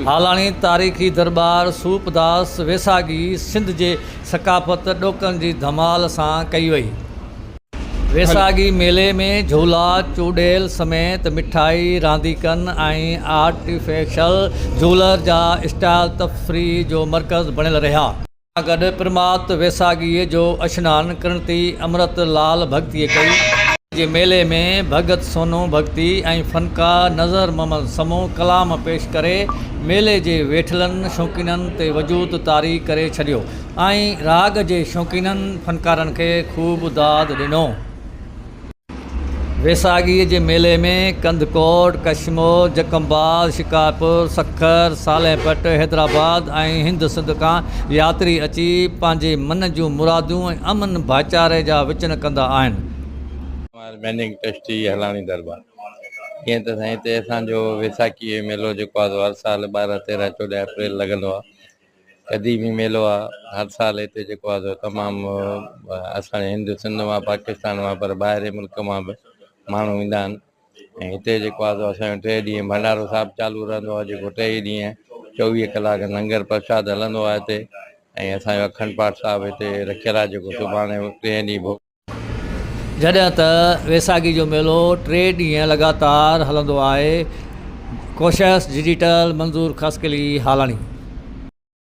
هالاڻي تاريخي درٻار سوپداس ويساڳي سنڌ جي ثقافت ڏوڪن جي ڌمال سان ڪئي وئي. ويساڳي ميلي ۾ جهولا، چوڏيل سميت مٺائي، رانديڪن ۽ آرٽيفيشل جهولر جا اسٽال تفريح جو مرڪز بڻيل رهيا. سان گڏ پرمات ويساڳيء جو اشنان ڪرڻتي امرت لال ڀڳتيء ڪئي. جي ميلي ۾ ڀڳت سونو ڀڳتي ۽ فنڪار نظر محمد سمون ڪلام پيش ڪري ميلي جي ويٺلن شوقينن تي وجود طاري ڪري ڇڏيو ۽ راڳ جي شوقينن فنڪارن کي خوب داد ڏنو. ويساڳيء جي ميلي ۾ ڪنڌڪوٽ، ڪشمور، جڪمباد، شڪارپور، سکر، صالح پٽ، حيدرآباد ۽ هند سنڌ کان ياتري اچي پنهنجي من جون مرادون ۽ امن ڀائيچاري جا وچن ڪندا آهن. مئنيجنگ ٽرسٽي هلاڻي درٻار جيئن ته سائين هتي اسان جو ويساکيء جو ميلو جيڪو آهي سو هر سال 12 13 14 اپريل لڳندو آهي قديمي ميلو آ هر سال هتي جيڪو آ سو تمام اسان جي هند سنڌ مان پاڪستان مان پر ٻاهرين ملڪ مان به ماڻهو ايندا آهن ۽ هتي جيڪو آ سو اسان جو ٽي ڏينهن ڀنڊارو صاحب چالو رهندو آ جيڪو ٽي ئي ڏينهن 24 ڪلاڪ لنگر پرشاد هلندو آ هتي ۽ اسان جو اکنڊ پاٺ صاحب هتي رکيل آ جيڪو سڀاڻي ٽئين ڏينهن ڀوڳ جڏهن ته ويساکي جو ميلو ٽي ڏينهن لڳاتار هلندو آهي. ڪوشش ڊجيٽل منظور خاصخيلي هالاڻي.